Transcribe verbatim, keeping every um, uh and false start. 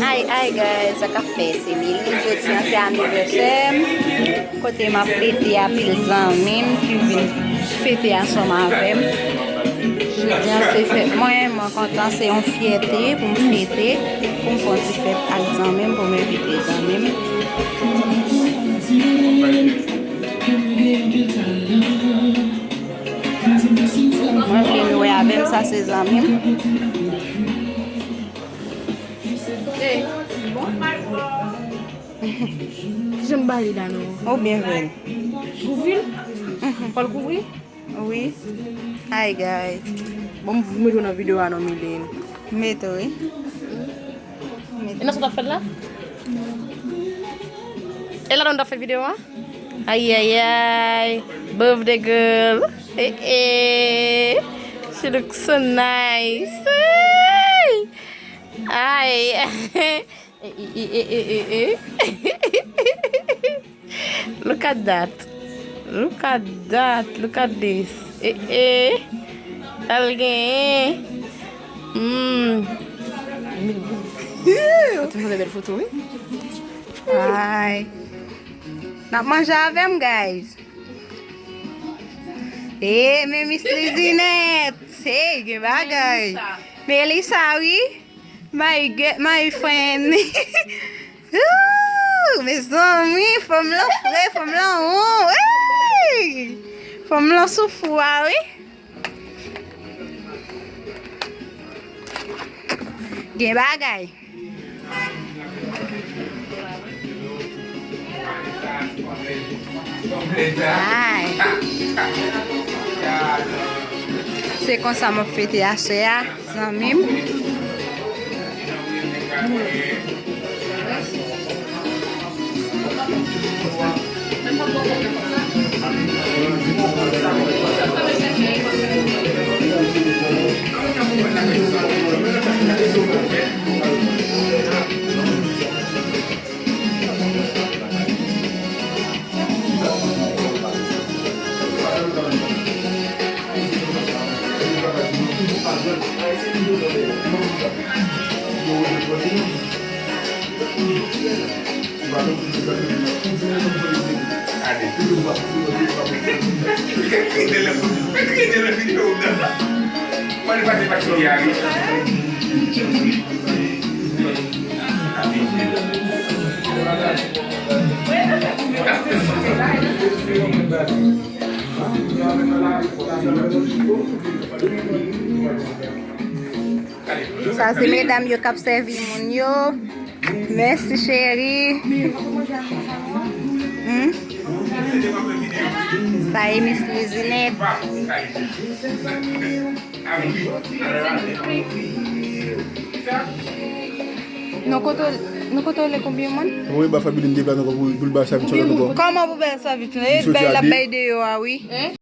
Ay, ay, guys, sa k ap fèt, se Mili. Jodi a se anivèsè m, kote m ap fete a, pil zanmi m ki vin fete ansanm avè m. Jodi a se fèt mwen, mwen kontan, se yon fyète pou m fete, pou m fè yon ti fèt ak zanmi m, pou m envite zanmi m. Mwen vle nou wè avè m, sa se zanmi m. Hey. Kijan m ba li la non? Ou byen fè l. Kouvri l? Fò l kouvri? Wi. Hi, guys. Bon, m mete w nan videyo a non, Miline. Mete wi. E nan sa w t ap fè la? E la non w t ap fè videyo a? Ayayay. Birthday girl. Eh, eh. She looks so nice. Hey. Ay. Eh, eh, eh, eh, eh, eh, eh. Look at that. Look at that. Look at this. Eh, eh. Sa l genyen. Mm. Ou te fè bèl foto, wi. Ay. N ap manje avè m, guys. Eh, men Miss Lizinette. Hey, gen bagay. Melissa. Melissa, wi. My girl, my friend. Ooh, mezanmi, fanm lan fre, fanm lan won. Hey! Fanm lan sou fou a, wi. Gen bagay. Ay. Se konsa m ap fete aswè a, zanmi m. Sa se medam yo k ap sèvi moun yo. Mèsi, cheri. Hmm? Sa e Miss Lizinette. Nou kontwole, nou kontwole konbyen moun? Mwen ba Fabiline de plat ankò pou, pou l ba Chavit Chòlòt ankò. Kòman pou ba Chavit? E bay l ap bay deyò a, wi.